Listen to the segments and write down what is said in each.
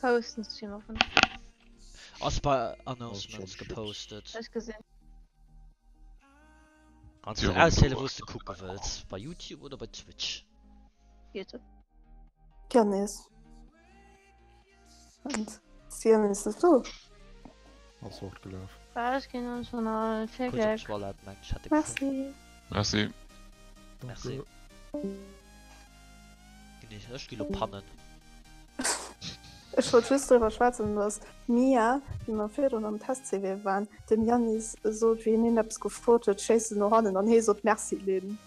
Posten Stream offen. Ass bei Announcements gepostet. Ech gesinn. Kanns du auswielen wous de kucke wëlls, bei Youtube oder bei Twitch? Youtube. Janis. Und ist Janis net do? Ass fortgelaf. Ech ginn uns schon all vill Kuerz op Gléck. d'Toilette, mengt ech hätt e gefuer. Merci. Merci. Merci. Danke. Ginn ech gi lo pannen. Ech wollt just driwwer schwätzen, dass d'Mia, wéi mer virdrun am Test-CV waren, dem Yannis sot, wéi hien eppes gefrot huet, schéiss en no hannen an hee sot Merci Lynn.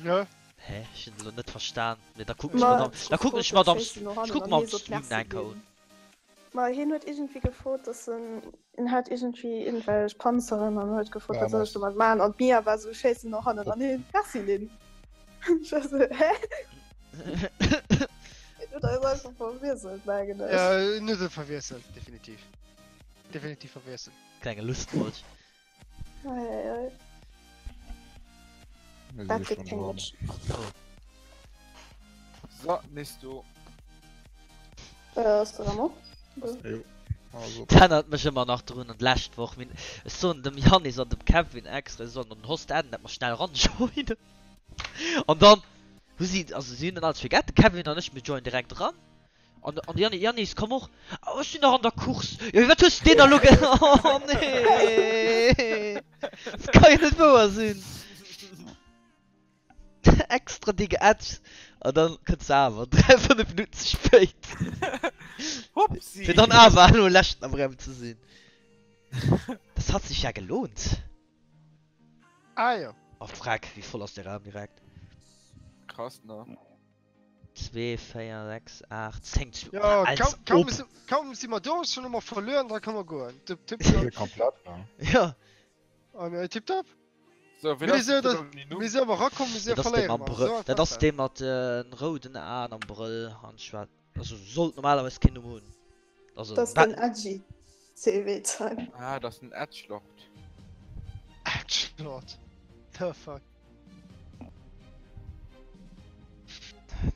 Ne? Hä? Ech hunn elo net verstan. Mee da kucken ech mer Ma da, da kucken gefrot ech mer huet, am, schéiss en no ech hannen kucke an mer hee am sot Stream Merci enker Lynn. un. Ma hien huet iergendwéi gefrot, dass en, en hat iergendwéi iergendwelch Panzeren an huet gefrot, wat soll ech domat maachen? An d'Mia war esou, schéiss en no hannen an hien, Merci Lynn. Ech war esou, hä? Hien huet eis einfach verwiesselt, mengen ech. Ja, en huet e verwiesselt, definitiv. Definitiv verwiesselt. Klenge Lustmolch. Ei, ei, ei. Mir Dat si gëtt schonn keng dran. Rutsch. Oh. So, nees do. Äh, ass de Raymond? Jo. Also. Dat erinnert mech ëmmer nach drun an d'lescht Woch. Mir, ech soen dem Yannis an dem Kevin extra, si sollen an den Host adden, dat mer schnell ran joinen. An dann hu si, also si hunn dann alles fir geaddt, de Kevin an ech, mir joinen direkt eran. An an de Yanni, Yannis komm och. Oh, ech sinn nach an der Course. Jo, wat hues de denn elo ge, oh nee. Dat ka jo net wouer sinn. Extra déi geaddt an dann kënns de awer 3, 5 Minutten ze spéit. Hupsi. Fir dann awer elo leschten am Raum ze sinn. Das hat sich ja gelohnt. Ah jo. Oh freck, wéi voll ass de Raum direkt? Krass, ne? 2, 4, 6, 8, 10, 12, Jo, als kaum, kaum, ob. si, kaum si mer do, schonn hu mer verluer an da kënne mer goen. Tipp, tipp, top. Komplett, ne? Ja. An äh, tipp top. So, wien Mir ass sou, de dass, Typ ouni Numm? mir sou awer rakommen, mir sou Dat ass dee verléiere mam mer. Brëll, Sou einfach dat ass ass dat. dee mat den rouden Aen am Brëll an schwaarz, also sollt normalerweis keen Numm hunn. Also, Dat ass wat? den Edgy CW Time. Ah, dat ass den Edgelord. Edgelord. The fuck.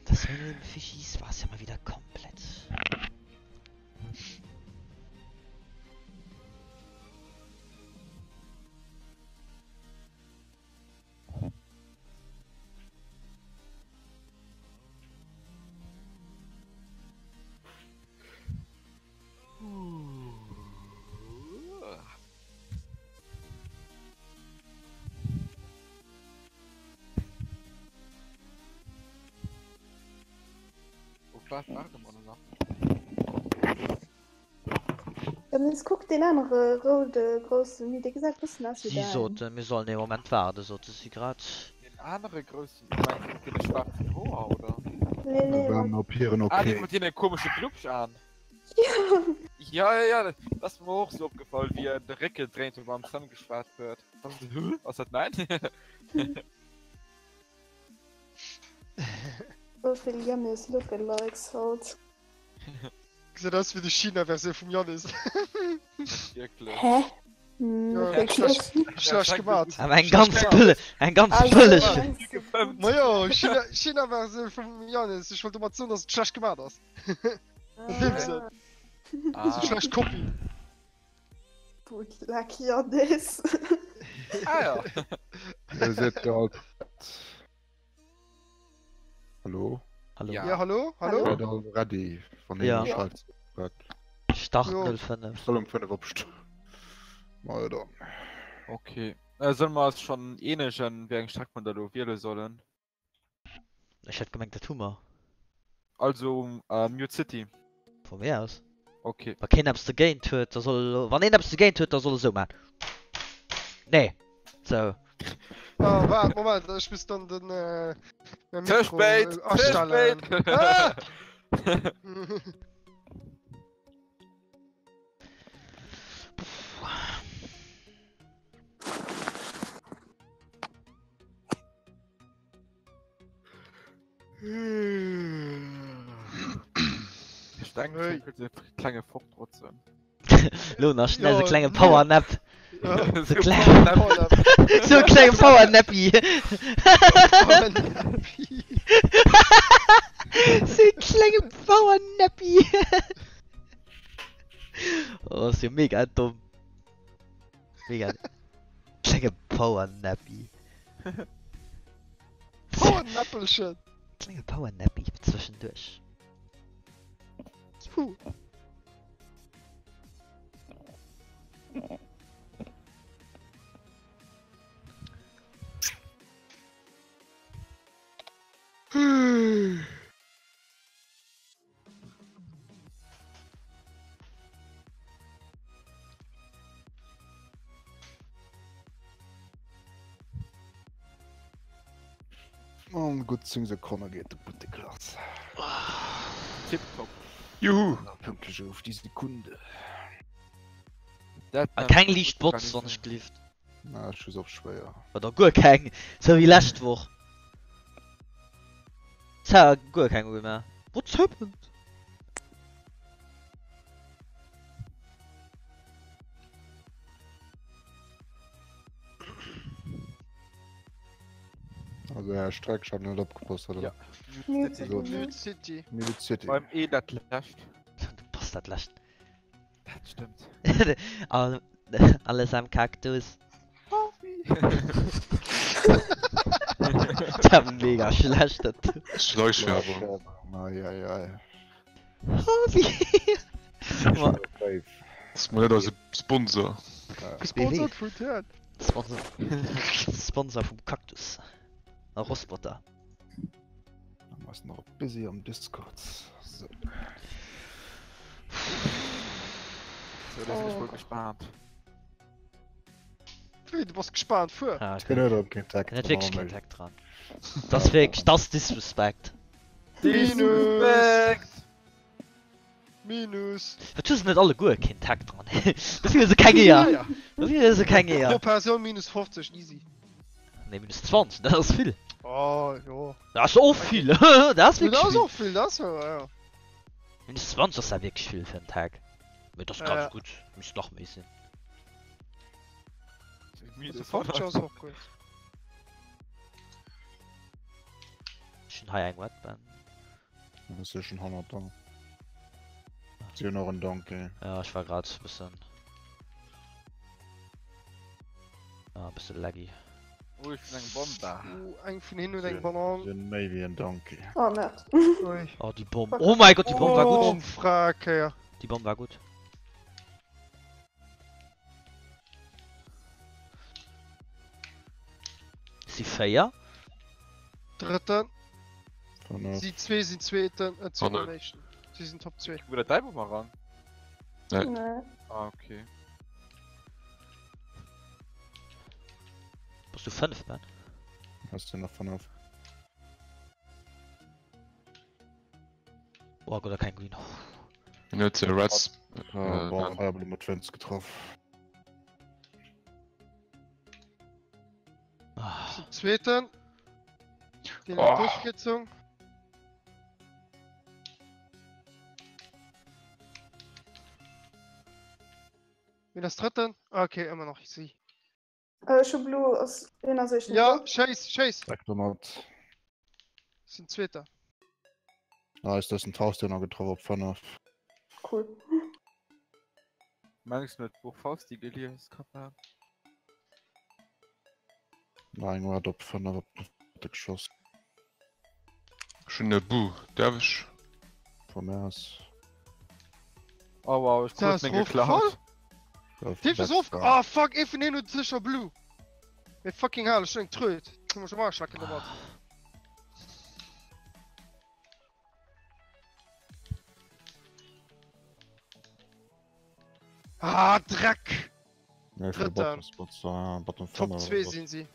Das mit den Fischis war's ja mal wieder komplett. Op wat waarde mer nach? Dennis, kuck deen anere roude grousse Mi, dee gesäit bëssen aus wéi Si däin. soten, mir sollen ee Moment waarden, sote si grad. Deen anere groussen, du mengs mat deene schwaarzen Hoer, oder? Nee, Mir nee, waarden mat. op hiren Ah, dee Ok. mat deene komesche Glubsch-Aen. Jo! Ja, ja, ja, dat ass mer och sou opgefall, wéi en de Réck gedréint huet, mam Sam geschwat huet. Da war sou, Hä? Ass dat mäin? Sou vill Yannis Lookalikes haut. Gesäit aus wéi déi China-Versioun vum Yannis. Net wierklech. Hä? Net wierklech. Schlecht gemaat. Awer eng ganz bëlleg, eng ganz bëlleg. Majo, China, China-Versioun vum Yannis. Ech wollt domat soen, dass et schlecht gemaat ass. An deem Sënn. Ah. Sou schlecht Kopie. Good luck, Yannis. Ah ja. Dir sidd all prett? Hallo? Hallo. Ja. Ja, hallo? Hallo? Seid all ready? Wann Ja. een schallt prett. Start Jo. 05. Ech soll um 5 opstoen. Ma jo dann. Okay. Äh, solle mer eis schonn eenegen, wéi eng Streck mer da lo wiele sollen? Ech hätt gemengt, dat hu mer. Also, äh, Mute City. Vu mir aus. Okay. Wa keen eppes dogéint huet, da soll elo, wann een eppes dogéint huet, da soll e sou maachen. Nee. Sou. Ah, waart, Moment, ech muss dann den, äh, mein Ze Mikro spéit! Ze astellen. spéit! Ah! Ech denken, Hey. ech kritt e klenge Fortrotzen. Lo nach schnell Ja, so klenge nee. Powernap. Ja. So kleng, Powernap. so klenge Powernappi. Powernappi. So klenge Powernappi. Power Nappy! Oh, ass jo mega domm. Mega. Klenge Power Nappy. Power Nappelchen! Klenge Power Nappy zwëschenduerch. Juhu! An gutt 10 Sekonne geet de Buttek lass. Tipptopp. Juhu! Pünktlech auf die Sekunde. A keng liicht Botz, wann ech gelift. Na, ech hu se och schwéier. Oder guer keng, sou wéi lescht Woch. Tja, guer keng ugemaach. What's happened? Also Här Streck, ich hab net opgepasst, oder? Ja. Mute City. Mute City. Mute City. Beim E dat lescht. Du bass dat lescht. Dat stëmmt. Alles am Kaktus. Dat war mega schlecht dat. Schleichwerbung. Ei, ei, ei. Harvey. Ass mol net eise Sponsor. Gesponsert vun Turn. Sponsor. Sponsor vum Kaktus. A Rossbotter. Ass nach busy am Discord. So. So, da sinn ech mol gespaant. Wéi, du bass gespaant? Fuer! Ah, Ich bin net op keen Tag. Net wierklech keen Tag dran. Das ass wierklech, das ass Disrespect. Minus! Minus! Wat hu se net alleguer keen Tag dran? Dofir hu se keng Eeër. Dofir hu se keng Eeër. Pro Persoun minus 50, easy. Nee, minus 20, dat ass vill. Oh, jo. Dat ass och vill. Dat ass Dat wierklech ass vill. och vill, dat ass jo, ja. Minus 20 ass ja wierklech vill fir en Tag. Mee dat ass Ja. ganz gutt. Misst nach méi sinn. Also 50 ass och gutt. Ech hunn hei eng Wetband. Ass jo schon hannert da. Si hunn och en Donkey. Ja, ech war grad e bëssen. Ah, e bësse laggy. Oh, ech hunn eng Bomm da. Oh, eng vun hinnen huet eng Banan. Si hunn méi wéi en Donkey. Oh, Merde. Ui. Oh, déi Bomm. Oh mein Gott, déi Bomm war gutt. Oh, Frakéier. Déi Bomm war gutt. Si 4. Drëtten. Fënnef. Si zwee sinn Zweeten, äh, Oh, zweeten an éischten. Si sinn Top 2. Wou dat däi Bumerang? Nee. Nee. Ah, okay. Bass du 5, Ben? Ass den nach 5? Oh Gott, kein Green. Net äh, Reds. Äh, Äh, boah, dann. Fireball mat Twins getroff. Ah. Sind Zweeten. Den Oh. hat durchgezogen. Wen ass Drëtten? Ah, okay, ëmmer nach si. Äh, ech hu Blue ass een ass éischten. Ja, schéiss, schéiss! Weg domat. Sinn Zweeter. Nice, du hast den Faust nach getroffen op 5. Cool. Mengs du huet d'Buch Fausti gelies, Kappa? Nein, huet op 5 op de geschoss. Ech hunn e Bu. Däerf ech? Von mir aus. Oh wow, ech krut meng geklaut. Tief ist of. Ah fuck, ee vun hinnen huet sécher Blue. Mee fucking hell, ech hunn eng Tröd. Kann mech am Arsch lecken domat. Ah, Dreck! Nee, fir de Drëtten. Bottom Spot, äh, Bottom Top 5 2 sinn si.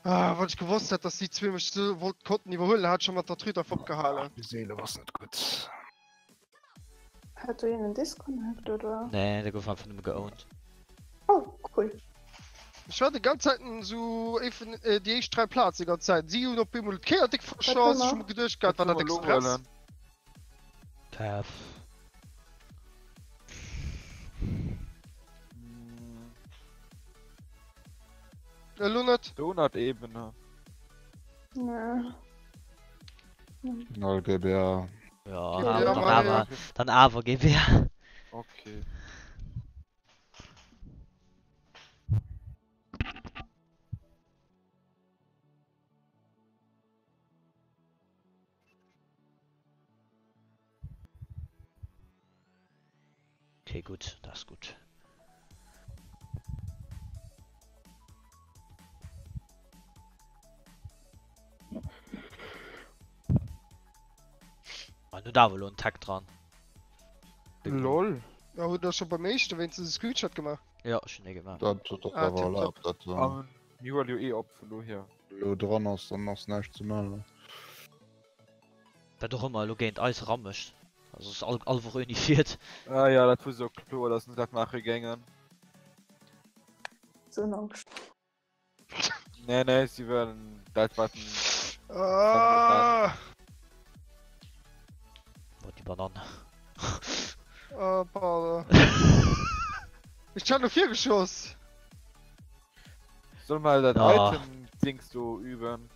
Ah, wann ech gewosst hätt, dass déi zwee mech sou wollt konnten iwwerhuelen, hat ech scho mat der Trüt einfach opgehalen. Die Seele ass net gutt. Hat do een en Disconnect oder? Nee, der gouf einfach nëmme geowned. Oh, cool. Ech war déi ganz Zäiten sou ee vun äh, déi éischt 3 Plazen déi ganz Zäit. Si hunn op eemol d'Kéier déck verschoss. Ech hu mer geduecht gehat, war dat express? Kev. Elo net. Donut-Ebene. Nee. Null GBA. Ja, awer, dann awer, dann awer GBA. Okay. Okay, gut, das ist gut. Ah, nu da elo en Tag dran. Lol. Ja, hutt der scho beim éischte wéinstens e Screenshot gemaach? Ja, ech hunn ee gemaach. Dat huet och Ah, awer tipptopp. erlaabt, dat An mir huele jo eh op, vun dohier. elo dran ass, dann ass näischt ze mellen. Wat och ëmmer elo géint eis eramécht. Also ass all, all Woch ouni fiert. Ah ja, dat wor sou kloer, dass se dat maache géingen. Sou en Angscht. Nee, nee, si wëllen dat wat den Ah! Oh, déi Banann. Oh, pardon. Ech hat no vir geschoss. Soll mal dat Ah. Item-Dings do üben.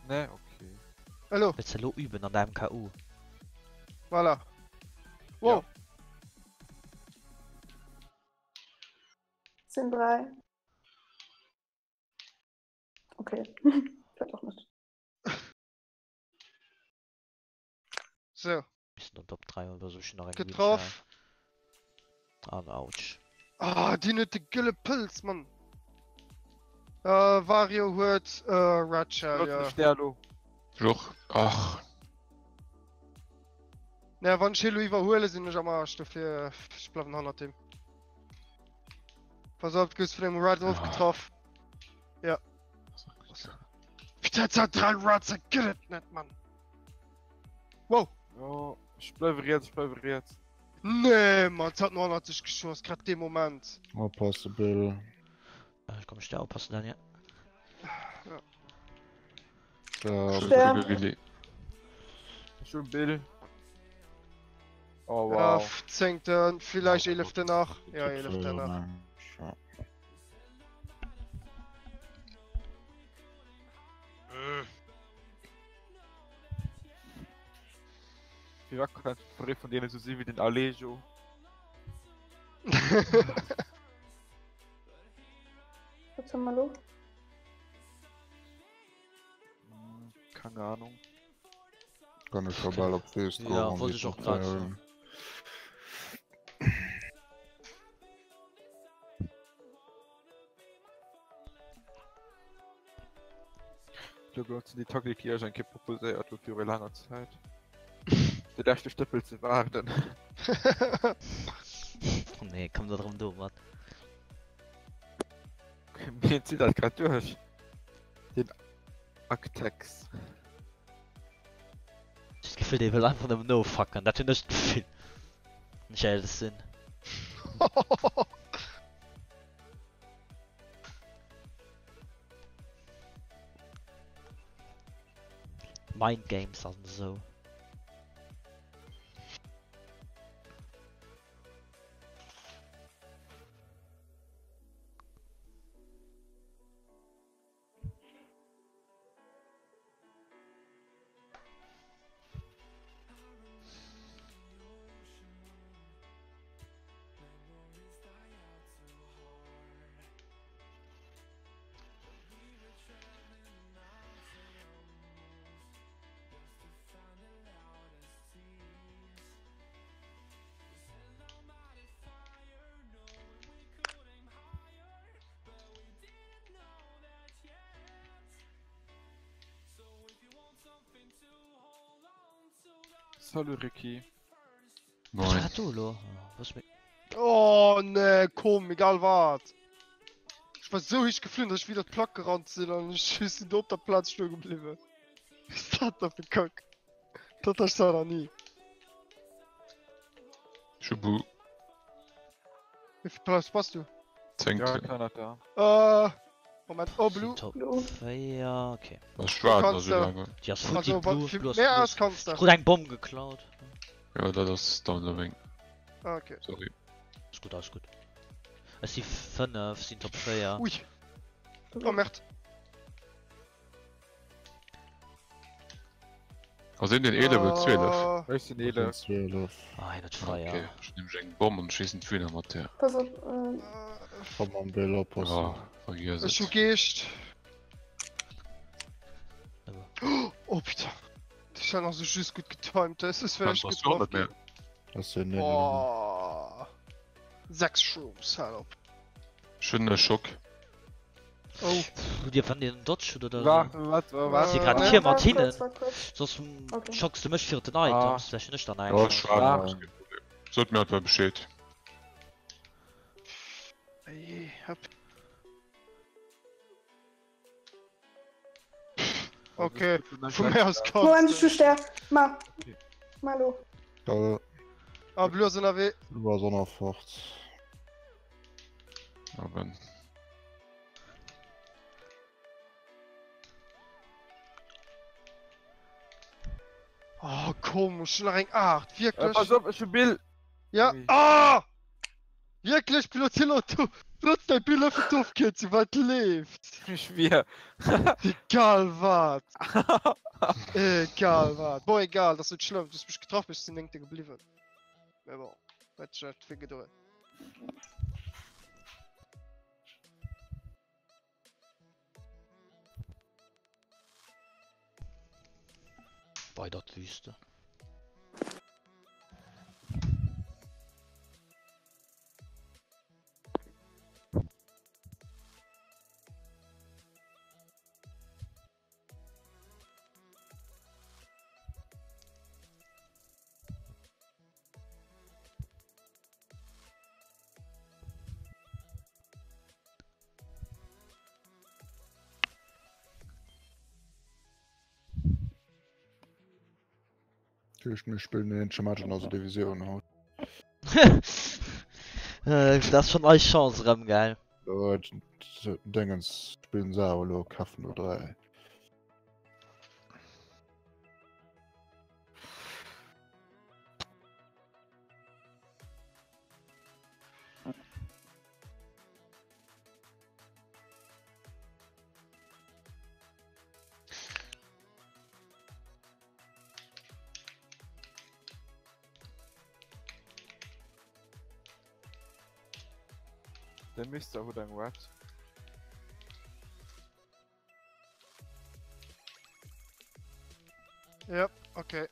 Ne, okay. Hallo, Wëlls de elo üben an der MKU? voilà. Wow. Sind drei. Okay. Vielleicht auch nicht. So, Bis an Top 3 oder so schon nach eng getroff. An ouch. Ah, deen huet de gëlle Pëlz, Mann. Äh, Wario huet äh, Ratcha, ja. Sterlo. Joch, ach. Naja, wann ech hie lo iwwerhuele, sinn ech am Arsch, dofir ech bleiwen hannert him. Pass op, du gëss vun engem Red Wolf getraff. Ja. Putain, dat 3 Rats, dat gëtt et net, Mann. Wow. Jo, ech bleiwe riets, ech bleiwe riets. Nee, Mann, et hat no hannert sech geschoss, grad dee Moment. Oppasse, Bill. Ech komm, ech oppassen, Daniel. Ja. Stern. Ech hunn Bill. Oh Ja, wow. zéngten, villäicht eeleften nach. Ja, eeleften nach. Ja. Firwat kann ee vun deene sou si wéi den Alejo? Was haben wir lo? Hm, Keine Ahnung. Kann ech scho bal op Fees goen. Ja, wollt ech och grad soen. Do gouf déi Taktik, déi ech eng Kéier proposéiert hu viru laanger Zäit. De leschte Stëppel ze waarden. Oh nee, komm dat erëm domat. Wien zitt dat grad duerch? Den Actex. Ech hunn d'Gefill, dee wëll einfach nëmmen nofucken. Dat hunn ech d'Gefill. Wann ech éierlech sinn. Mind Games an esou. Salut Ricky. Was Moin. war dat do elo? Was mit. Oh nee, komm, egal wat. Ech war sou héich geflunn, dass ech widder d'Plack gerannt sinn an ech sinn do op der Plaz stoe gebliwwen. Was ist dat da fir Kack? Dat hat ech zwar nach ni. Schubu. Wéi vill Platz bass du? Ja, Zéngte. keiner da. Äh, Moment, oh Blue. Top Blue. 4, okay. Ech waarden Kannst esou du- laang. Déi ass futti, Also, wa Blue, fir Blue ass méi Blue. ass kanns de. Ech krut eng Bomm geklaut. Jo, dat ass down the wing. Ah, okay. Sorry. Ass gutt, alles gutt. Ech si 5, sinn Top 4. Ui. Oh, merde. Ass een den 11 oder 12? Ah. Ech sinn 11. 12. Ah, hien huet Feier. Okay, ech nehm eng Bomm an schiessen d'Wühner mat der. Pass op. Äh, Komm am Bill oppassen. Ah, vergiess Ech hu et. Geescht. Aber- Oh putain. Ech hat nach so just gutt getimt. Das ist Dann vielleicht brauchst du auch getroffen. net mehr. Das sind den. Boah. 6 Shrooms, halt op. Schöner Schock. Oh. Hutt Dir wann Dir den Dodge hutt oder Wa, so? wat, wa, wat? Si grad äh, hier wart mat hinnen. kurz, wart kurz. Soss Okay. schocks du mech fir den Ah. Items, vläicht hunn ech dann Ja, eng. schade. Ah. ist kein Problem. Sot mir einfach Bescheid. Ey, hopp. Okay, Vun mir aus Moment, kannst ich hu Stär. Ma. Malo. Geil. Ah, Blue ass ënnerwee. Über Sonnerfort. Aber Oh, komm, ech hunn nach eng 8. Äh, Wierklech? pass op, ech hu Bill. Ja. Ui. Ah! Wierklech, Pilotilo, du benotzt däi Bill fir d'Ofkierzung, wat leeft? Ech schwier. Egal wat. Egal wat. Bon, egal, dat ass net schlëmm. Du hues mech getraff, mee ech sinn néngte gebliwwen. Mee bon, wat sech net vill gedoen. Bei der Wüste. Natürlich, wir spielen den Match in der Division haut. Äh, dat ass schon eis Chance erëm, gell? Äh, Dingens spielen se awer elo Kaffen no 3. Der Mister huet eng Red. Yep, okay.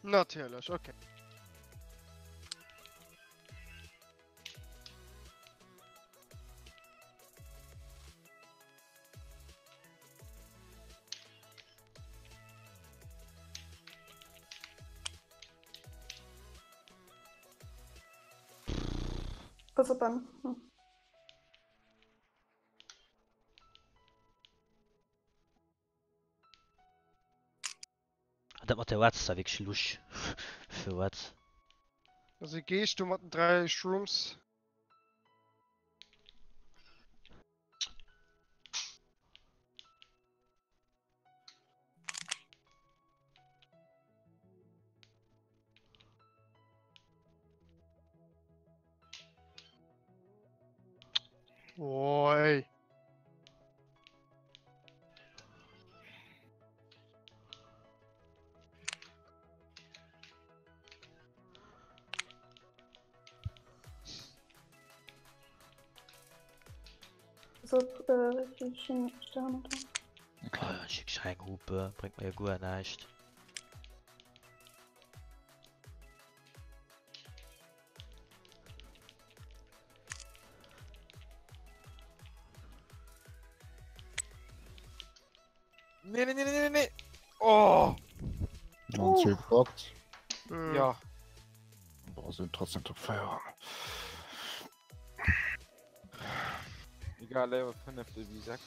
Natierlech, okay. Pass op Ben. Hm. Dat mat der Watz war wierklech lusch. Fir Watz. Also gees du mat den 3 Shrooms? Oh, ey. Pass op, äh, richtig schön Sterne da. Oh, schick ich eng Hupe, bringt mir ja guer näischt. Nee, nee, nee, nee, nee, nee. Oh! An Ziel gepackt. Hm. Ja. Boah, sind trotzdem Top 4. Egal, Level 5, wéi 6.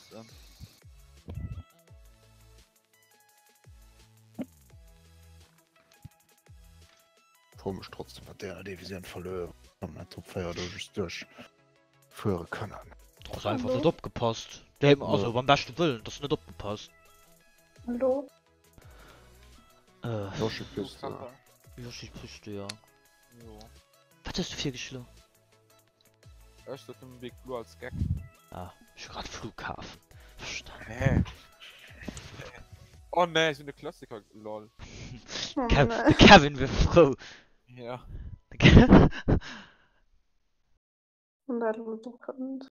Froe mech trotzdem, wat der Division verluer an der Top 4 do just duerchfuere kënnen. Ass einfach net opgepasst. Dem, also beim beschte Wëllen, das net opgepasst. Hallo? Äh. Yoshi Piste. Yoshi Piste, ja. Jo. Wat hues du virgeschloen? Ech sot nëmmen Big Blue als Geck. Ah, ech hu grad Flughafen verstanen. Hä? Oh nee, ech hunn de Klassiker, lol. Oh Kev nee. de Kevin wier frou. Ja. Wann dat elo do kënnt.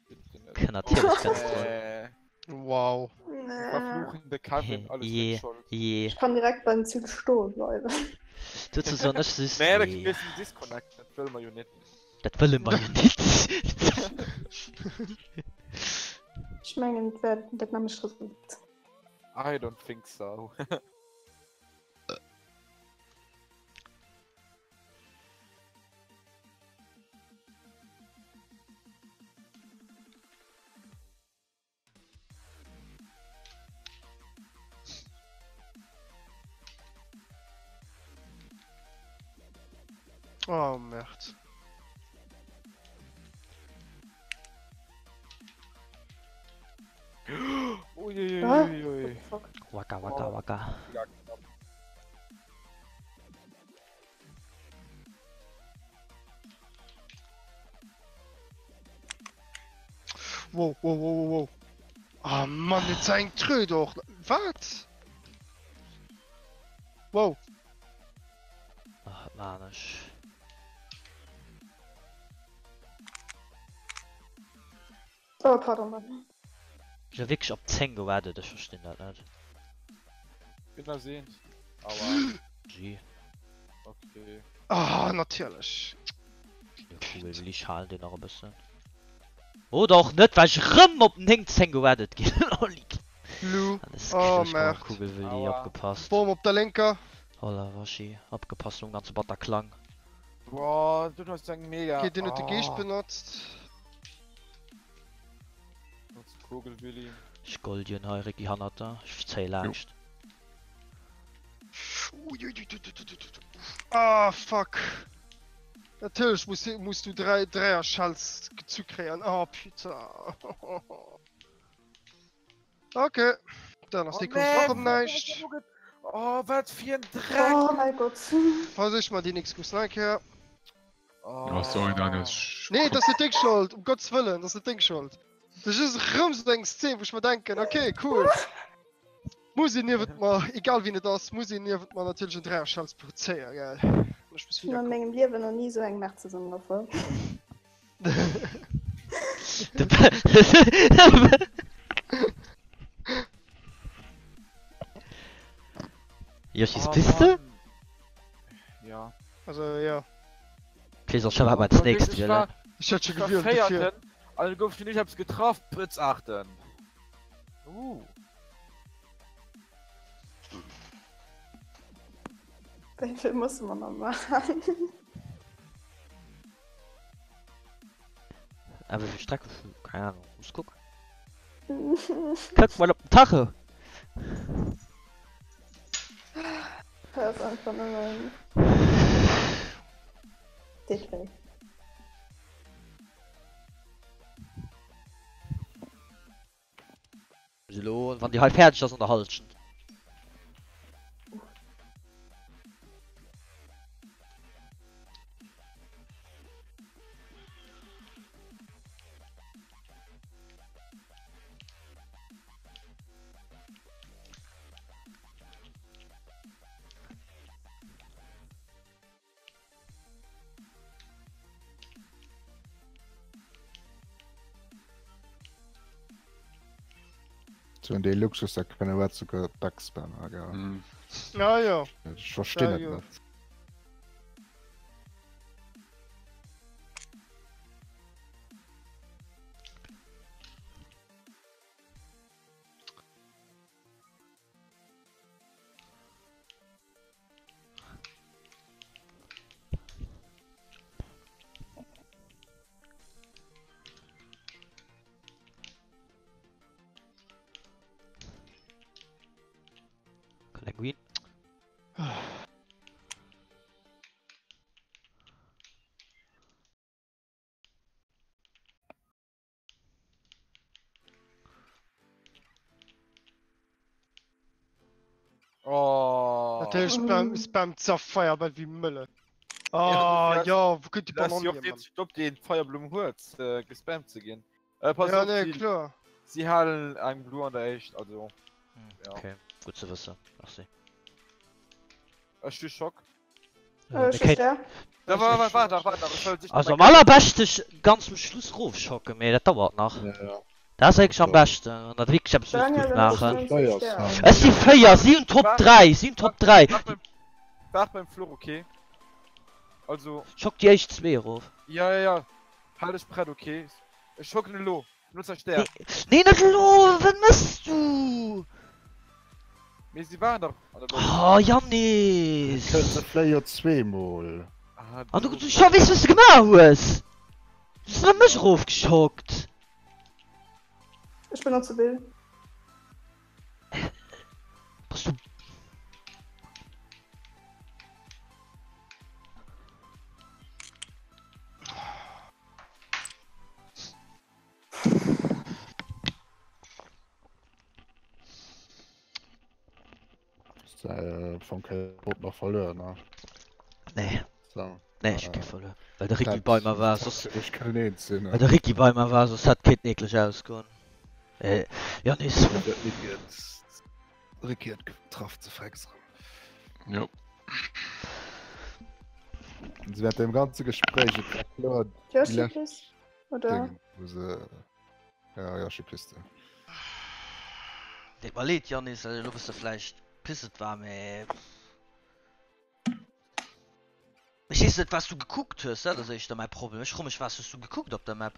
Bitte net. Kënn natierlech kënnt et drun. Nee. Wow. Nee. Verfluchen de Kevin, alles Je, seng Schold. je. Ech kann direkt beim Ziel stoe bleiwen. Dozou soen ech just, Nee, da nee. kriss en Disconnect, dat wëlle mer jo net. Dat wëlle mer jo net. Ech mengen, et wär dat nämmlecht Resultat. I don't think so. Oh Merd. Uiuiuiui. Fuck. Waka waka waka. Ja, knapp. Wow, wow, wow, wow, wow. Ah Mann, jetzt eng Tröd och. Wat? Wow. Ach, wat maan ech? Oh, pardon, Mann. Ech hu wierklech op 10 gewaardet, ech verstinn dat net. Bin da sehend. Aua. G. Okay. Ah, natierlech. Jo, cool, will ich halen den nach e bëssen. Oder och net, well ech rëm op 9, 10 gewaardet ginn. Lolli. Blue. Alles Oh, klar, ich brauch Merd. Kugelwilli, Aua. opgepasst. Bom op der lénker. Holla, Waschi, opgepasst um ganze Bataclan. Boah, du hast eng mega. Okay, deen huet de Geescht Oh. benotzt. Kugelwilli. Ech goldien hei, Ricky, hannert der. Ech zéie laanscht. Ah, fuck. Natierlech muss, muss du 3 Dräier Shells gezu kréien. Oh, putain. Okay. Dann ass déi Course och ëm näischt. Oh, wat fir en Dreck! Oh mäi Gott. Versich mer déi nächst Course nach eng Kéier. Oh, sorry, Dan, ech. Nee, dat ass net deng Schold, um Gottes Wëllen, dat ass net deng Schold. Dat ass just erëm esou eng Szene, wou ech mer denken, okay, cool. Muss een niewent mer, egal wien et ass, muss een niewent mer natierlech en Dräierschelz produzéieren, gell. An ech muss Ech hunn an wiederkommen. mengem Liewen nach ni esou eng Merd zesummen erfuer. Yoshis Oh, Piste? Mann. Ja. Also, ja. Ich weess och schon, wat mer als nächst wielen. Ech hat schon Ich war gewielt dofir. Véierten, an dann gouf ich nicht eppes getraff, Pritz Achten. Uh. Wéi vill musse mer nach maachen? Ah, wéi vill Strecke? Keng Ahnung, muss kucken. Kuck mol op den Tacho! Dat ass einfach nëmmen. Deet wéi. Bis elo, wann déi hei fäerdeg ass an der Hallschent. So dee Luxus, da kënne wat souguer Backspammer, gell? Mm. Ja, ja. Ech verstinn Ja, et jo. net. Kalenguin. De spam spammt sa Fireball wéi Mëlle. Ah jo, wou kënnt déi Banann hier, Mann? Op deen d'Feierblumm huet, gespammt ze ginn. Pass Ja, op, nee, si, kloer. si halen eng Blue an der éischt, also. Ja. Okay, gutt ze wëssen, merci. Ech hu Schock. Äh, ech hu Stär. Da wa wa waart nach, waart nach, ech wëll sicher Also am mäin. allerbeschte ganz um Schluss rofschocken, mee dat dauert nach. Ja, ja. Dat ass wierklech am beschten, wann der wierklech eppes wëllt Daniel, gutt du hues maachen. 90 Stär. Ech si 4, si hunn Top 3, si hunn Top 3. Waart beim, waart beim Fluch, okay? Also. Schock déi éischt zwee erof. Ja, ja, ja. Hal dech prett, okay? Ech schocken elo. Benotz däi Stär. Nee, net elo! Wat mëss du? Mee si waren dach an der Loft. Oh, Yannis! Kënnt de Flay jo zweemol. An du, du scho weess, wat s de gemaach hues! Du hues nëmme mech erofgeschockt! Ech benotze Bill. Bass du. Vum Bot nach verluer ne? Nee. So. Nee, ech hu kee verluer. Well de Ricky bei mer war, soss. Ech kann eens sinn. Well de Ricky bei mer war, soss hätt kéinten eekleg ausgoen. Äh, Yannis. Ricky huet getraff ze fräck erëm. Jo. Se während dem ganze Gespréich et war kloer, déi lescht Oder? Ding, wou se ja Yoshi-Piste. Deet mer leed Yannis, dat elo bësse vläicht pissed war, mee ech weess net wat s du gekuckt hues, dat ass éischter mäi Problem. Ech fro mech wat hues du gekuckt op der Map?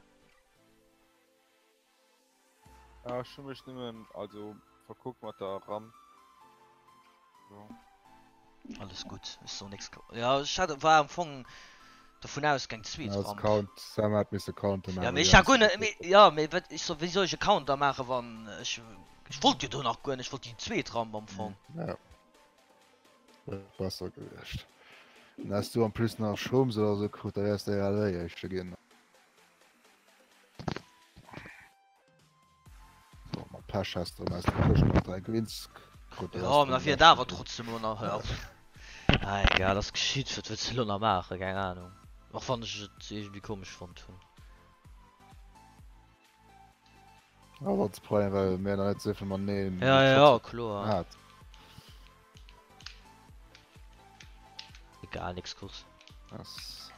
Ah, ech hu mech nëmmen also verkuckt mat der Ram. So. Alles gutt, ech soen nix. Ja, ech hat war am Fong dovun ausgaang zweet Als Ramp. Count, Sam hat misse Counter Ja, maachen. mee ech hat guer net, mee ja, mee wat ech soll, wéi soll ech e Counter maachen, wann ech ech wollt jo do nach guer net, ech wollt déi zweet Ramp am Fong. Ja. Wär besser gewiescht. Dann häss du en plus nach Shrooms oder sou krut, da wärs de ja léi éischte ginn. So, mat Pech häss de aus der Këscht nach 3 Greens krut. Jo, mä da wier et awer trotzdem elo nach, ja. Ah, egal, ass geschitt, wat wëlls de elo nach maachen, keng Ahnung. Och wann ech et iergendwéi komesch fonnt hunn. Ja, wat ze preien, well mir nach net souvill mateneen Ja, ja, ja, kloer. hat. Egal, nix Kurs. Ass.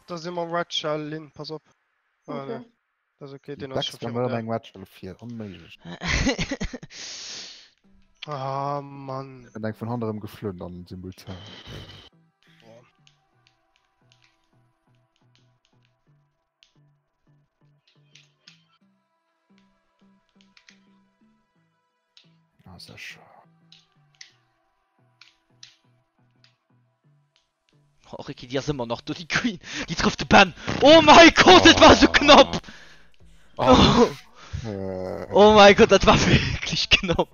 Da si mer Red Shell Linn, pass op. Ah, Okay. nee. Dat ass okay, deen ass scho Dexter virun mat der. eng Red Shell fir onméiglech. Ah, Mann. Bin eng vun hannerem geflunn an simultan. Ah, sehr schön. Oh, Ricky, déi ass ëmmer nach do, déi Queen. Déi trëfft de Ben. Oh mein Gott, dat war sou knapp. Oh. Äh, Oh mein Gott, dat war wierklech knapp.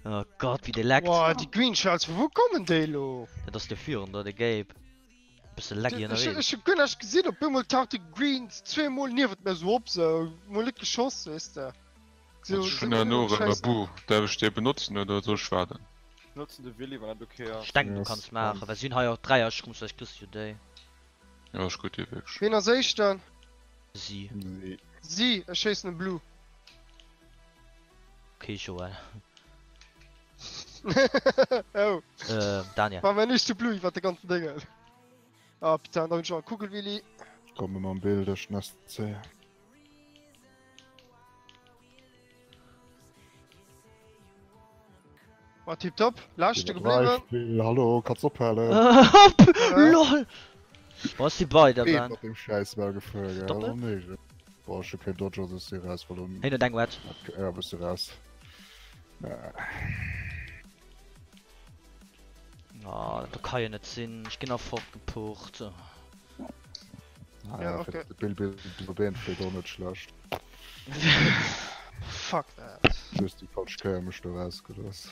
Oh Gott, wéi de leckt. Boah, déi Green Shells, vu wou kommen déi elo? Dat ass de Führender, de Gabe. Bësse laggy Ech ënnerwee. ech hu guer näischt gesinn, op eemol taucht de Green zweemol niewent mir sou op, sou mol net geschoss, weess de. Sou, Ech sou hunn herno guer erëm e Scheiss. Bu. Däerf ech dee benotzen oder soll ech waarden? Ech notzen de Willy, wann dat ok ass. Ech denken du Yes, kanns maachen, well si hunn hei och 3 Shrooms, vläicht kriss du jo déi. Jo, ech gutt déi wierklech. Ween ass éischten? Si. nee. Si, ech schéissen e Blue. Ok Joël. Oh. Äh, Daniel. War mäin éischte Blue iwwer de ganzen Déngen. Ah putain, da hunn ech och e Kugelwilli. Komme mam Bild ech nach C. War tiptop. Leschte gebliwwen. Spiel. Hallo, kannst ophalen. Hopp! LOL! Boah, si bei der Bin Ben. mat dem Scheiß mal gefuer, gell? Doppel? Onméiglech. Boah, ech hu keen Dodger, soss si raus, well Heen huet eng Wedge. Ja, bist du raus. Ja. Oh, dat kann jo net sinn. Ech ginn nach fortgepucht. Ah, Ja, ja, okay. fir de Bill Bill Bill Bill flitt och net schlecht. Fuck that. Just déi falsch Kéier mech do rausgelooss.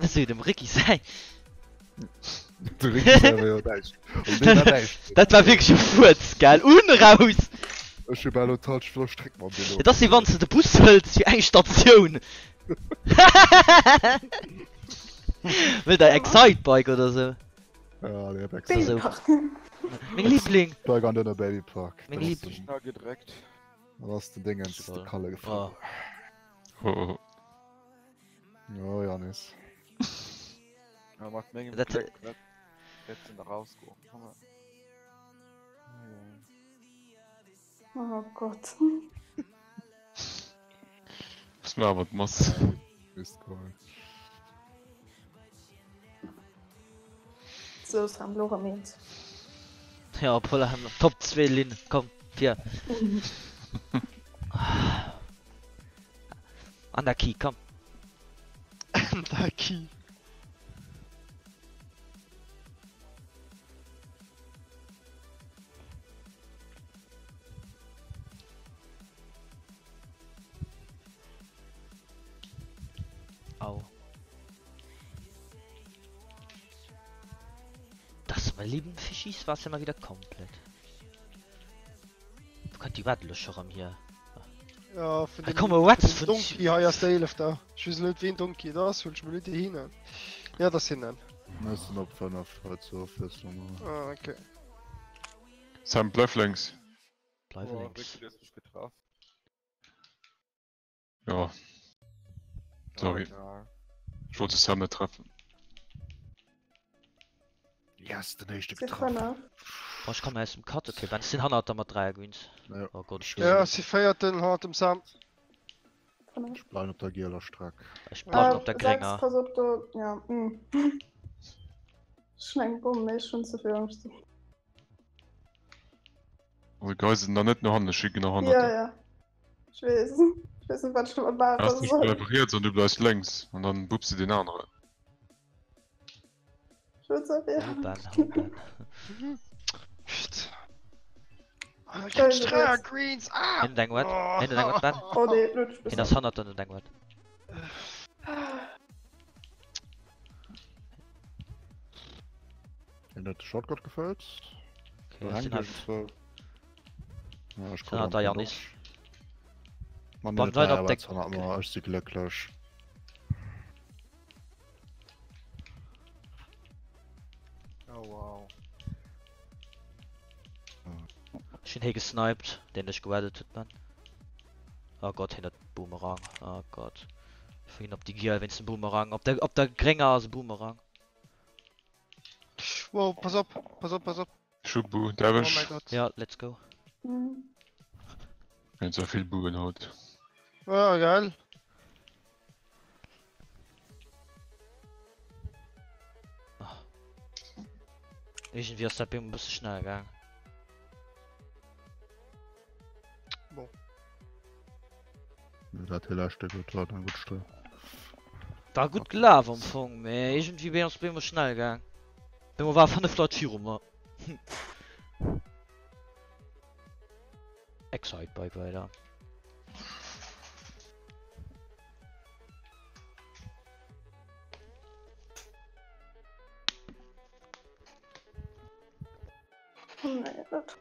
Esou dem Ricky säin. De Ricky selwer jo näischt. An dee war näischt. Dat war wierklech e Fuerz, gell? Un raus! Ech hu bal elo d'halschent vun der Streck mam Velo. Et ass wéi wann s de de Bus hëls fir eng Statioun. Wëllt der Excitebike oder sou? Ja, dee hab Excitebike. Meng Liebling! Bike an den Babypark. Meng Liebling. Schnell gedreckt. Dann ass den Dingens de Kalle gefall. Oh. Oh, Janis. Ja, mat mengem Dat- Gléck net. Wäert se nach rausgoen. Komm mal. Oh Gott. Was mir awer d'Mass. Ist cool. So, Sam, lo rëm eens. Ja, obwohl er Top 2 Linn. Komm, 4. An der Key, komm. An der Key. Au. Das, meine lieben Fischis, war's ja mal wieder komplett. Wo könnt die Battle schon rum hier? Ja, vun Hei dem, komme Rats vun dem vun Donkey hei ass der 11 da. Ech weess net ween Donkey dat ass, well ech mol net hinnen. Ja, dat ass hinnen. Mir sinn op 5 hei zur Ofwiesslung. Ah, okay. Sam, bleif lénks. Bleif Oh, lénks. Ricky, du hues mech getraff. Ja. Sorry. Ja. Ech wollt de Sam net treffen. Yes, den éischte Si getraff. 5. Oh, ech komme aus dem Cut. Okay, ben, ech sinn hannert der mat 3 Greens. Ja. Oh Gott, ech Ja, ja. si féierten hannert dem Sam. 5. Ech bleiwen op der gieler Streck. Ech bleiwen Äh, op der 6, grénger. pass op do. Ja, mm. Ech hun eng Bomm, mee ech hun ze vill Angscht. Also geis se dann net no hannen, ech si genau hannert Ja, der. ja. Ech weess. Ech weess net, wat ech domat maache Erst ech soll. bleif riets an du bleifs lénks an dann bupps de deen aneren. Ech huet ze vill Oh Ben, Angscht. oh Ben. Pft. Ah, ich Sorry, hab du Dreier willst. Greens. Ah! Hin deng wat? Hin deng wat, Ben? Oh nee, lo huet ech Hin ass besser. hannert der deng wat. Hien huet de Shortcut gefëllt. Okay, ech sinn hei. Ja, ech Sinn hannert der Janis. Man Wann weiter op der- Ech si glécklech. Oh wow. Ech hunn hee gesniped, deen dech gewaddet huet, Ben. Oh Gott, hien huet Boomerang. Oh Gott. Ech ginn op déi giel wéinst dem Boomerang. Op der, op der grénger ass e Boomerang. Wow, pass op, pass op, pass op. Schubu, Oh darf mein ech? Gott. Ja, let's go. Mhm. Mir hunn zwar vill Buben haut. Ja, geil. Irgendwie ass dat bei mir e bësse schnell gaang. Bon. Dat hir leschte gutt war dann gutt Stréck. War gutt gelaf am Fong, mee iergendwéi bin ass bei mir schnell gaang. Bei mir war 5 Leit viru mer. Excitebike weider. Oh nee, dat.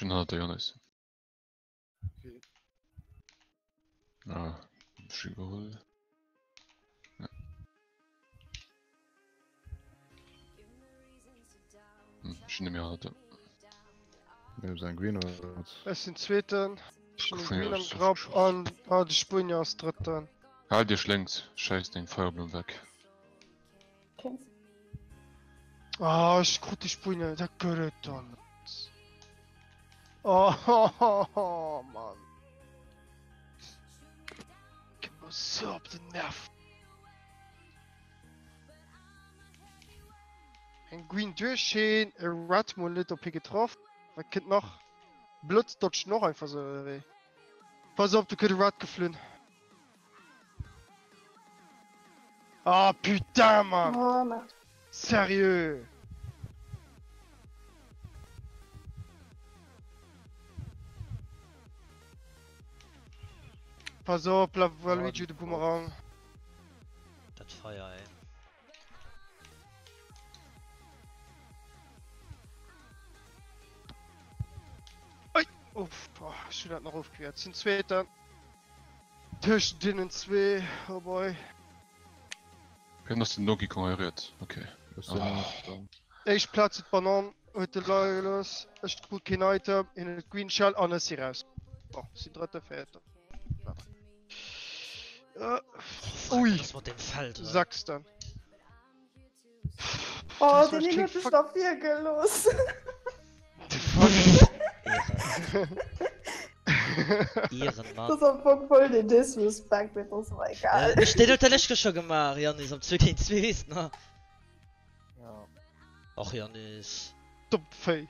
Ech hunn hannert der Yannis. Okay. Ah, ech iwwerholl. Ja. Hm, ech sinn nemmi hannert der. Mir hu eng Green oder wat? Ech sinn Zweeten. Ech hunn e Vun Green am aus Grapp an ah, de Spuenier ass Drëtten. Haalt iech lénks, schéisst deng Feierblumm weg. Okay. Ah, ech krut déi Spuenier, dat gëtt et doch net. Oh, Mann. Geet mer sou op den Nerv. Eng Green duerch heen, e Red mol net op hie getraff. Wat kënnt nach? Blëtz dodgen och einfach sou, oder wéi? Pass op, do kënnt e Red geflunn. Ah putain, Mann! Oh, merde. Sérieux? Pass op, la Waluigi de Boomerang. Dat Feier, ey. Ui! Uff, oh, ech hunn dat nach ofgewiert. Sinn Zweeten. Tëscht deenen zwee, oh boy. Wien ass den Donkey Kong hei riets? Okay. Ech sinn oh. Éischt Plaz huet d'Banan, huet de leie gelooss. Ech krut keen Item, hien huet d'Green Shell an ech si raus. Bon, sinn Drëtte, Véierten. Äh, Ui! Was mat dem Feld? Sechsten. Oh, den Nino huet sech nach virgelooss. Ehrenmann. Dat ass am Fong voll den Disrespect, mee dat ass awer egal. Äh, den huet der lech scho gemaach, Janis, am 2 géint 2, weess de nach? Ja. Och Janis. Domm Véi.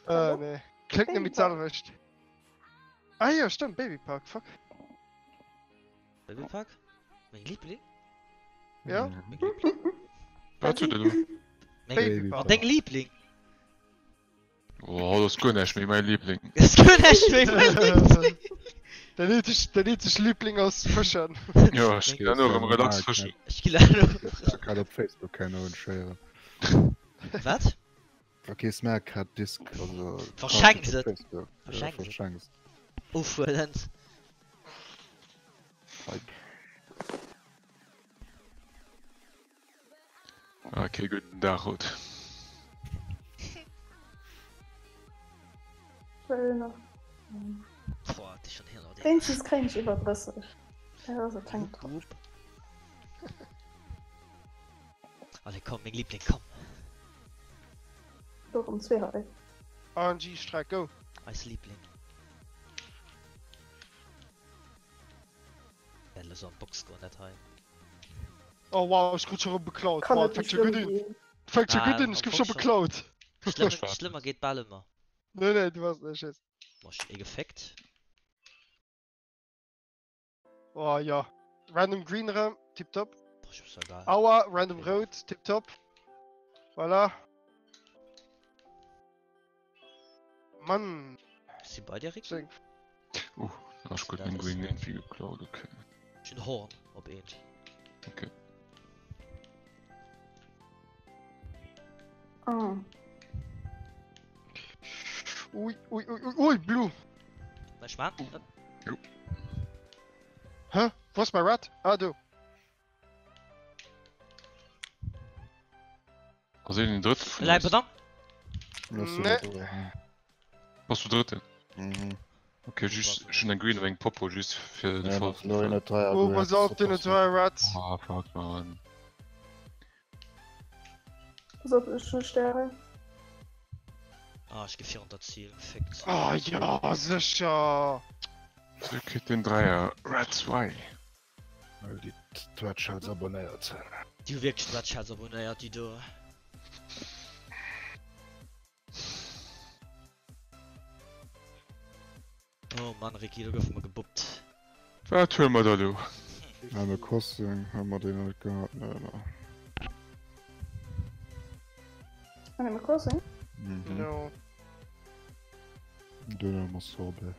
Äh, nee. Kléngt net méi d'selwecht. Ah jo, stëmmt, Babypark, fuck. Babypark? Meng Liebling? Ja. Meng Liebling? Wat huet elo? Meng, Babypark. deng Liebling? Oh, dat ass guer näischt méi mäi Liebling. Dat ass guer näischt méi mäi Liebling. Däin eenzeg, däin eenzeg Liebling ass Fëschen. Jo, ech ginn elo erëm relax fëschen. Ech ginn elo. Grad op Facebook keiner unschéieren. Wat? Wa kee Smack hat Disk also Verschenk se! Facebook. Verschenk se. Verschenk se. Ofhuelend. Ah, kee gudden Dag haut. Wëll nach. Boah, déi schon hier. Wéinstens kréien ech iwwer 30. Dat ass et keng Trauer. Allez, komm, meng Liebling, komm. Doch um 2 hei. RNG Streck, go! Eis Liebling. Wäert elo sou an d'Box goen, dat hei. Oh wow, ech krut scho rëm beklaut. Kann Wow, net et méi fänkt scho schlëmm gutt un. ginn. Et fänkt scho Ah, gutt un, ech am gouf scho Fong schon. beklaut. Schlëmmer, schlëmmer geet bal ëmmer. Nee, nee, du warst net schiss. Boah, ech hun ee geféckt. Oh ja. Random Green erëm, tiptop. Boah, ech muss egal. Aua, random Rout, tiptop. Voilà. Mann. Si bei dir, Rick? Seng. Uh, ech krut meng Green irgendwie geklaut, okay. Ech hun Horn op eent. Okay. Oh. Ui, ui, ui, ui, ui, Blue. Ech man. Jo. Hä? Wo ass mäi Red? Ah, do. Ass een den Drëtte vun Lei eis? pardon. Nee. Bass du Drëtten? Mhm. Okay, just, ech hunn eng Green op eng Popo, just fir de Ja, Fall. Florian huet 3 Oh, pass op, den huet 3 Reds. Ah, fuck, man. Pass op, ech hu Stäre. Ah, ech gi virun der Ziel gefickt. Ah ja, sécher. Sou kritt den Dräier Red 2. Well déi d'Red Shells abonnéiert sinn. Déi hu wierklech d'Red Shells abonnéiert, déi do. Oh Mann, Ricky, do goufe mer gebuppt. Wat huele mer da lo? Animal Crossing, hu mer deen net gehat? Nee, ne. Animal Crossing? Mhm. No. Deen hu mer Sorbet.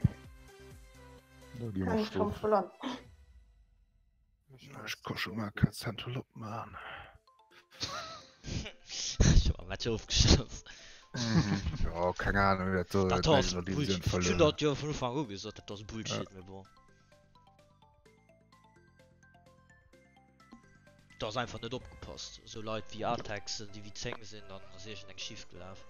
Da gi Kann mer ich kaum schlofen. verlangen. Ech ka scho mar kein Cent op man. Ech hu am Match ofgeschloss. Jo, keng Ahnung, dat do Dat huet ass näischt an der Divisioun Bullshit. Ech hunn verluer. dat jo vun Ufank u gesot, dat ass Bullshit, mee bon. Do ass einfach net opgepasst. Esou Leit wéi Atex, déi wéi 10 sinn, dann ass iergendeng schif gelaf.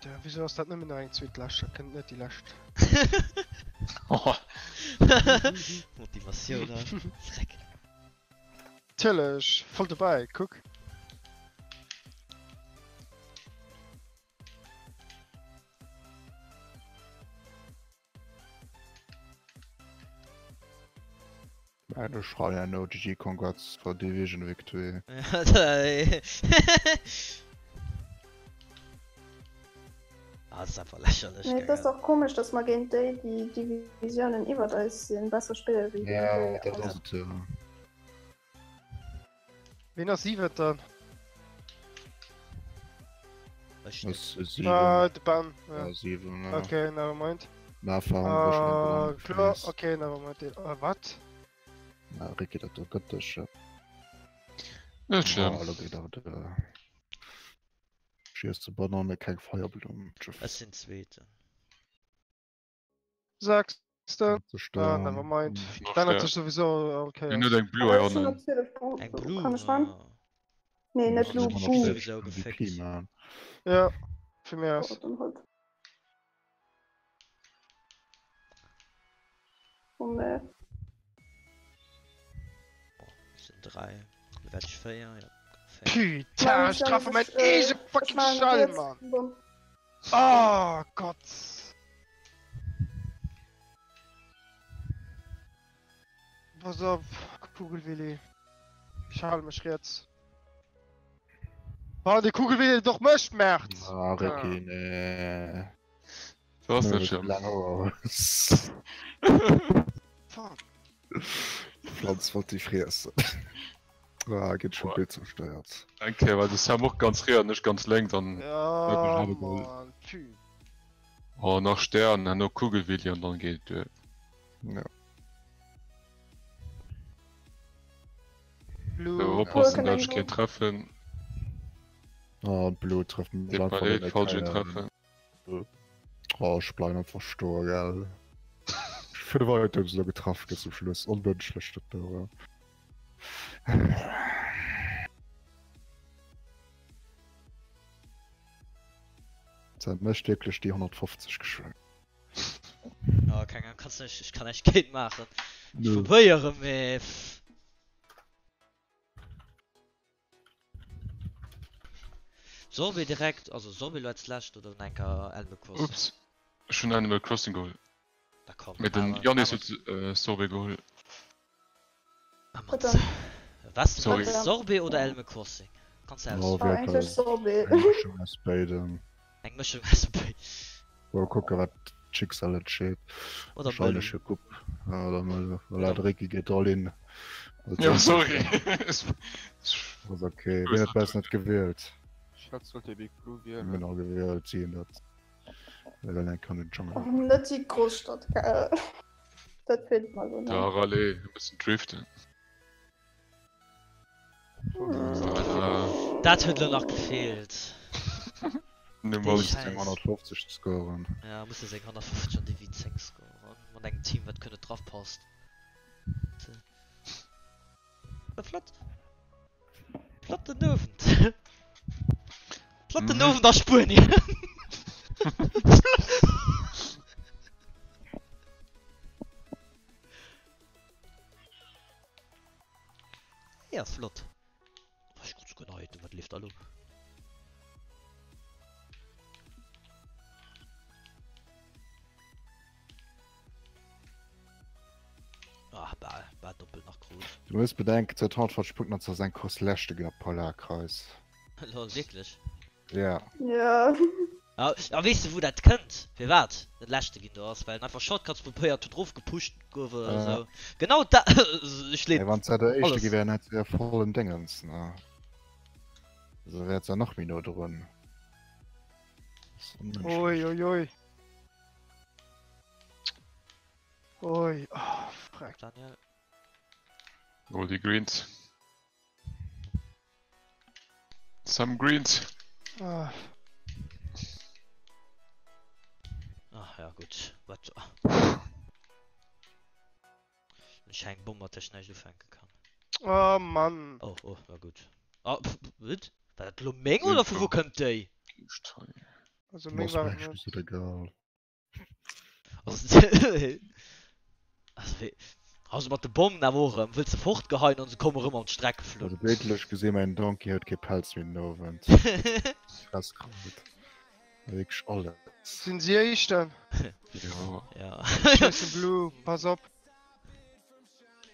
Ja, wieso ass dat nëmmen nach eng zweet Lescht? Dat kënnt net déi Lescht. Motivatioun, ne? Dreck. Natierlech, voll dobäi, kuck. Ech schreiwen ja no GG congrats for division victory. Ah, das ist einfach lächerlech. Nee, et ass och komesch, dass mer géint déi, déi Divisiounen iwwert eis sinn, besser spille wéi géint Ja, déi dat eis. ass et jo. Ween ass Siwenten? Ech net. Ass 7. Ah, de Ben. Ja. Ja, 7, ja. Okay, nevermind. Mä Erfahrung wahrscheinlich Ah, kloer, okay, nevermind. Ah, wat? Na, Ricky, dat do gëtt dech. Net schlëmm. Ah, lo geet awer de. Schiess de Bananne, keng Feierblumm. Ech sinn Zweeten. Sechsten. Ah, nevermind. Dann hat sech sowieso all Kéiers. Hien huet eng Blue Aber ech hunn heiannen. natierlech Blue. Eng Blue? Kann ech ran? Ah. Nee, net Blue, Blue. Blue. Sowieso gefickt. Ja, fir mir aus. Oh, dann halt. Oh, nee. Oh, es sind 3. Lo werd ech 4, ja. Putain, ech treffe mäin eege fucking Schall, Mann! Oh Gott! Pass op, Kugelwilli. Ech hale mech riets. Ah, de Kugelwilli doch mécht, Merd! Ah, Ricky, nee. Dat ass net schlëmm. Fuck. D'Pflanz wollt déi friessen. Ah, ginn schon Bild zerstéiert. Eng Kéier war de Sam och ganz riets an ech ganz lénks an Ja, Mann, pü. Oh, nach Stern, herno Kugelwilli an dann geet et duer. Ja. Blue. So, oppassen, dat ech keen treffen. Oh, Blue trifft mich Deet einfach mer leed, net falls ech een keinen. treffen. Oh, ech bleiwen einfach stoen, gell. Ech finde weiter, dass du getraff gëss zum Schluss. Onwünschlech, dat do. Dat mécht wierklech déi 150 geschwënn. Ja, keng Ahnung, kannst nicht, ich kann echt kein machen. Ich probiere, mee. Sorbet direkt, also Sorbet lo als lescht oder dann enker Animal Crossing? Ups, ech hunn Animal Crossing geholl. Da komm, Mee den awer- Yannis awer- huet äh, Sorbet geholl. Ah, Wat Mann. dann? Was? Sorry. Sorbet oder Animal Crossing? Kannst du Oh, aus. Ah, wierklech. eigentlich Sorbet. Eng Mëschung aus béidem. Eng Mëschung aus béidem. Mal kucken, wat d'Schicksal entscheet. Oder Wahrscheinlech Mëll. e Coupe. Ja, oder Mëll. Voilà, de Ricky geet all in. Ja, sorry. Ass okay. Wien huet besser net gewielt? Ech hat sollte Big Blue wielen. Genau gewielt, si hunn dat. Well dann eng kann den Jungle. Oh, net déi Großstadt, gell. Dat feelt mer lo Da, nach. Rallye, e bëssen driften. Voilà. Dat huet lo nach gefeelt. Nummer Déi Scheiss. 150 scoren. Ja, muss e seng 150 an déi 10 scoren. Mat engem Team, wat kënne drauf passt. War flott. Flotten Owend. Flotten Mhm. Owend a Spuenien. Ja, flott. Ech krut souguer nach Item, wat leeft da lo? Ah, bal, bal doppelt nach krut. Du muss bedenken, 2040 Punkten ass das eng Course leschte ginn op Polarkreis. Lol, wierklech? Ja. Ja. A, a weess de wou dat kënnt? Firwat den leschte ginn do ass? Well en einfach Shortcuts probéiert huet, rofgepusht gouf oder Ja. esou. Genau dat, ech Ey, leet wann se der éischte alles. gi wären, hätt se ja vollen Dingens, ne? Also wärt se nach méi no drun. Oi, oi, oi. Oi, oh, freck. Daniel. Hol die Greens. Some Greens. Ah. Ach ja, gutt. Wat? Ech eng Bomm mat der ech näischt ufänke kann. Oh Mann. Oh, oh, war gutt. Ah, pff, wat? War dat lo meng oder vu wou kënnt déi? Also meng war et net. Egal. Also, also wéi, also mat de Bommen awer och erëm, wëlls se fortgeheien an se komme rëm an d'Streck geflunn. Also bildlech gesinn, mäin Donkey huet kee Pelz méi den Owend. Fress krut. Wierklech alles. Sinn si Éischten? Jo. Ja. Scheiße Blue, pass op.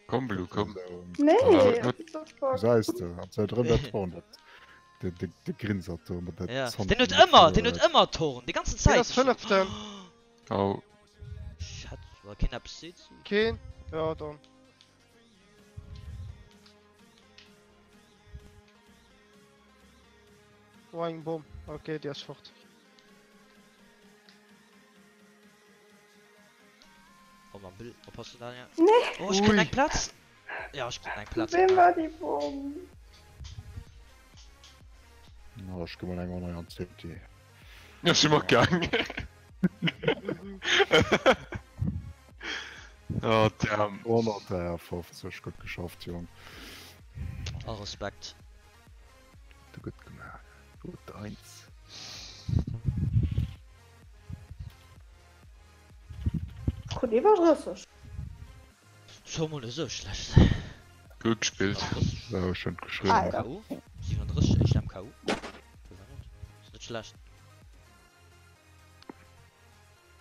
Komm Blue, komm. Nee, Ah, what the fuck? Gesäis de, an seit erëm dat Horn, dat, de, de, de Grinsert do mat der Ja. Zant. Den huet ëmmer, den huet ëmmer d'Horn, déi ganzen Wien Zäit. ass Fënneften? Au. Shit, war keen eppes seet? Keen? Ja, dann. Oh, eng Bomm. Okay, déi ass fort. Oh, mam Bild. Oppassen, Daniel. Nee. Oh, ech kritt Ui. eng Platz. Ja, ech kritt eng Platz. Wem war déi Bomm? Na, ech gi mol eng aner an d'City. Ja, ech si mat gaang. Oh, damn. 150, gutt geschafft, Jong. Oh, Respekt. Du gutt gemaach. Gutt, eins. Krut iwwer 30. Scho mol esou schlecht. Gutt gespillt. Ja, schön geschrieben. Alter. MKU? 37, éischt MKU. Ass net schlecht.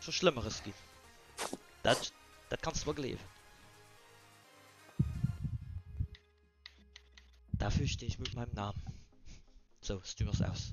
Scho Schlëmmeres ginn. Dat, dat kanns de mer gleewen. Dafür stehe ich mit meinem Namen. So, Stream ass aus.